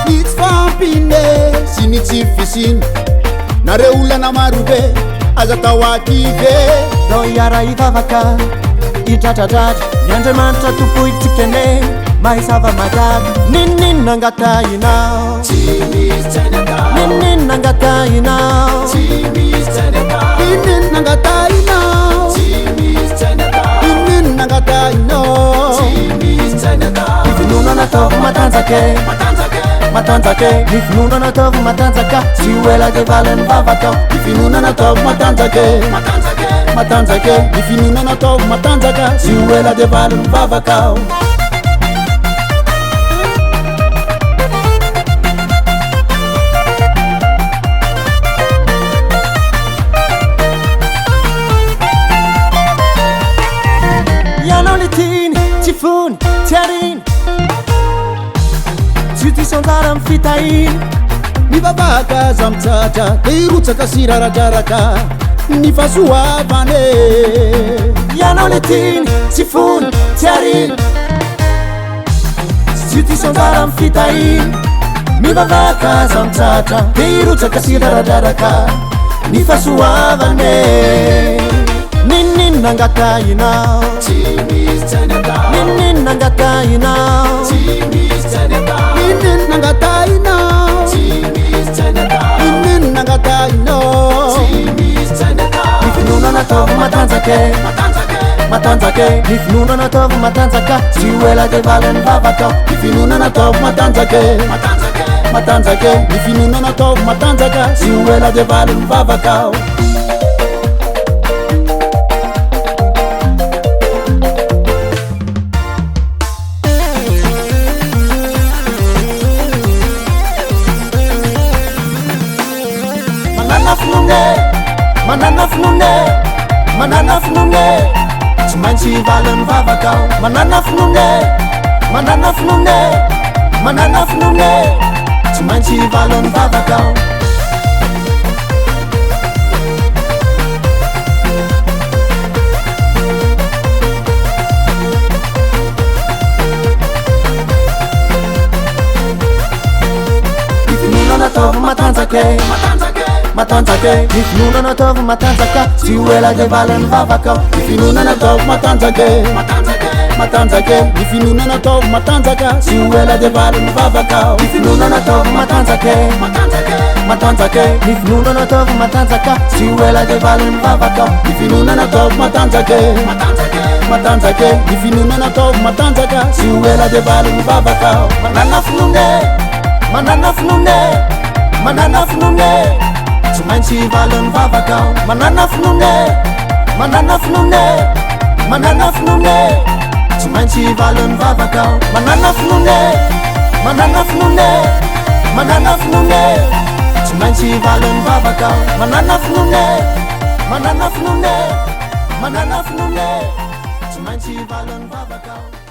Ny tsy fahampiana sy ny tsy fisiana, nareo olana marobe, aza atao akivy e. Ndao hiara-hivavaka, hidradradratra, ny Andriamanitra tompointsika anie, mahay zava-mahagaga. N'inon'inona angatahinao, Tsy misy tsy hainy atao. N'inon'inona angatahinao, Tsy misy tsy hainy atao. N'inon'inona angatahinao, Tsy misy tsy hainy atao. N'inon'inona angatahinao, Tsy misy tsy hainy atao. Ny finoana ataovy matanjaka e, Matanjaka e, matanjaka e. Ny finoana ataovy matanjaka, tsy ho ela dia valin'ny vavakao. Ny finoana ataovy matanjaka e, Matanjaka e, matanjaka e. Ny finoana ataovy matanjaka, tsy ho ela dia valin'ny vavakao. Ianao le tiany, tsy fony, tsy ariny, tsy ho diso anjara amin'ny fitahiana. Mivavaka aza mitsahatra, dia hirotsaka sy raradraraka ny fahasoavana e. Ianao le tiany, tsy fony, tsy ariny, tsy ho diso anjara amin'ny fitahiana. Mivavaka aza mitsahatra, dia hirotsaka sy raradraraka ny fahasoavana e. N'inon'inona angatahinao, Tsy misy tsy hainy atao. N'inon'inona angatahinao, Tsy misy tsy hainy atao. N'inon'inona angatahinao, Tsy misy tsy hainy atao. N'inon'inona angatahinao, Tsy misy tsy hainy atao. Ny finoana ataovy matanjaka e, Matanjaka e, matanjaka e. Ny finoana ataovy matanjaka, tsy ho ela dia valin'ny vavakao. Ny finoana ataovy matanjaka e, Matanjaka e, matanjaka e. Ny finoana ataovy matanjaka, tsy ho ela dia valin'ny vavakao. Manana finoana e, manana finoana e, manana finoana e, tsy maintsy valin'ny vavakao. Manana finoana e, manana finoana e, manana finoana e, tsy maintsy valin'ny vavakao. Ny finoana ataovy matanjaka e, Matanjaka e, matanjaka e. Ny finoana ataovy matanjaka, tsy ho ela dia valin'ny vavakao. Ny finoana ataovy matanjaka e, Matanjaka e, matanjaka e. Ny finoana ataovy matanjaka, tsy ho ela dia valin'ny vavakao. Ny finoana ataovy matanjaka e, Matanjaka e, matanjaka e. Ny finoana ataovy matanjaka, tsy ho ela dia valin'ny vavakao. Ny finoana ataovy matanjaka e, Matanjaka e, matanjaka e. Ny finoana ataovy matanjaka, tsy ho ela dia valin'ny vavakao. Manana finoana e, manana finoana e, manana finoana e, tsy maintsy valin'ny vavakao. Manana finoana e, manana finoana e, manana finoana e, tsy maintsy valin'ny vavakao. Manana finoana e, manana finoana e, manana finoana e, tsy maintsy valin'ny vavakao. Manana finoana e, manana finoana e, manana finoana e, tsy maintsy valin'ny vavakao.